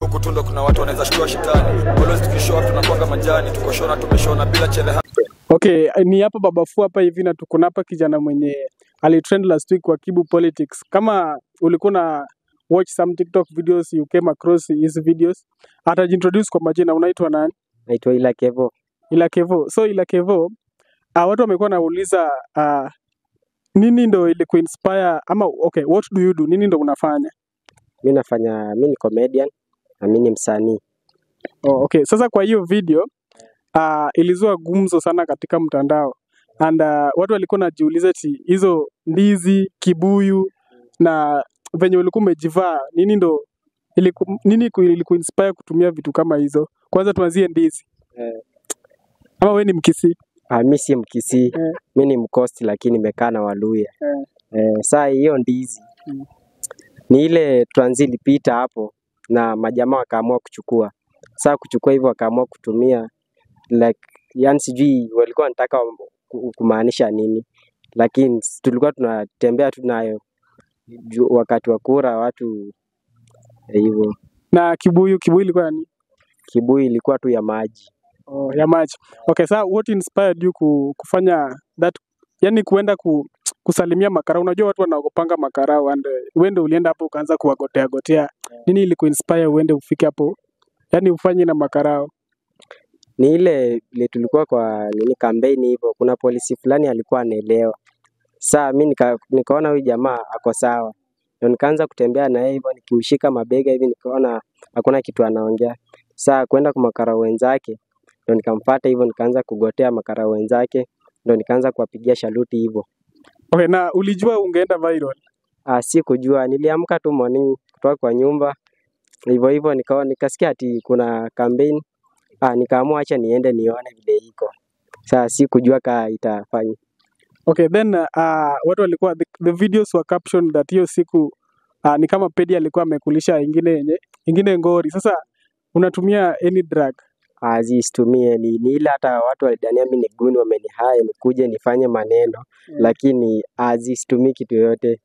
Huku tu ndo kuna watu wanaweza shtua shetani. Always tukishow up tunakuanga majani, tuko shona tumeshona bila cheleha. Okay, ni hapa Babafu hapa hivi na tuko na hapa kijana mwenye alitrend last week kwa Kibu Politics. Kama ulikuwa na watch some TikTok videos, you came across his videos. Atajiintroduce kwa majina, unaitwa nani? Naitwa Ila Kevo. Ila Kevo. So Ila Kevo, watu wamekuwa nauliza nini ndo ilikuinspire ama okay, what do you do? Nini ndo unafanya? Mi nafanya, mi ni comedian na mi ni msanii. Oh, okay. Sasa kwa hiyo video ilizua gumzo sana katika mtandao and watu walikuwa najiuliza ati hizo ndizi, kibuyu na venye ulikuwa umejivaa, nini ndo ilikuinspire kutumia vitu kama hizo? Kwanza tuanzie ndizi. Ama we ni Mkisii? Ah, mi si Mkisii, mi ni Mcoast lakini nimekaa na Waluya. Saa hiyo ndizi ni ile transit ilipita hapo na majamaa wakaamua kuchukua. Saa kuchukua hivyo wakaamua kutumia like, yani sijui walikuwa wanataka kumaanisha nini, lakini tulikuwa tunatembea tu nayo wakati wa kura watu hivyo. Na kibuyu, kibuyu ilikuwa ya nini? Kibuyu ilikuwa tu ya maji. Oh, ya maji. Okay, sasa what inspired you kufanya that, yani kuenda kusalimia makarao? Unajua watu wanaogopanga makarao and wewe ndio ulienda hapo ukaanza kuwagotea gotea. Nini ilikuinspire uende ufike hapo? Yani ufanye na makarao? Ni ile ile tulikuwa kwa nini kampeni hivyo, kuna polisi fulani alikuwa anaelewa. Saa mi nikaona huyu jamaa ako sawa, ndio nikaanza kutembea na yeye hivyo, nikimshika mabega hivi, nikaona hakuna kitu anaongea. Saa kwenda kwa makarao wenzake, ndio nikamfuata hivyo, nikaanza kugotea makarao wenzake, ndio nikaanza kuwapigia shaluti hivyo. Okay, na ulijua ungeenda viral? Ah, sikujua, niliamka tu morning kutoka kwa nyumba hivyo hivyo, nikaona nikasikia ati kuna campaign. Ah, nikaamua acha niende nione vile iko. Saa sikujua kaa itafanya. Okay, then watu walikuwa the videos were captioned that hiyo siku ni kama Pedi alikuwa amekulisha ingine yenye ingine ngori. Sasa unatumia any drug? Ah, situmie ni ile hata watu walidhania mimi ni guni, wamenihire nikuje nifanye maneno, lakini situmii kitu yoyote.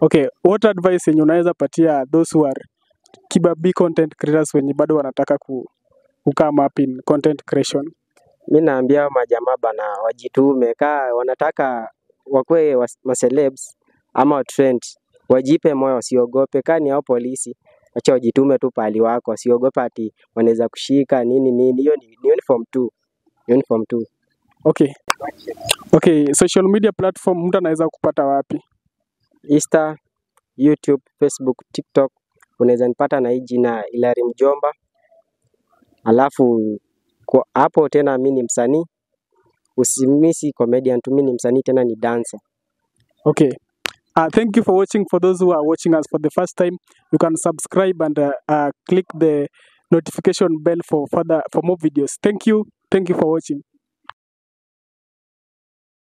Okay, what advice yenye unaweza patia those who are Kibabii content creators wenye bado wanataka ku come up in content creation? Mi naambia hao majamaa bana wajitume, kaa wanataka wakuwe macelebs ama wa trend, wajipe moyo, wasiogope. Kaa ni hao polisi, wacha wajitume tu pahali wako, wasiogope ati wanaweza kushika nini nini. Hiyo ni uniform tu, uniform tu. Okay, social media platform mtu anaweza kupata wapi? Insta, YouTube, Facebook, TikTok unaweza nipata na hii jina Hilary Mjomba. Alafu kwa hapo tena mi ni msanii, usimisi comedian tu, mi ni msanii tena ni dancer. Okay. Thank you for watching. For those who are watching us for the first time, you can subscribe and click the notification bell for more videos. Thank you. Thank you for watching.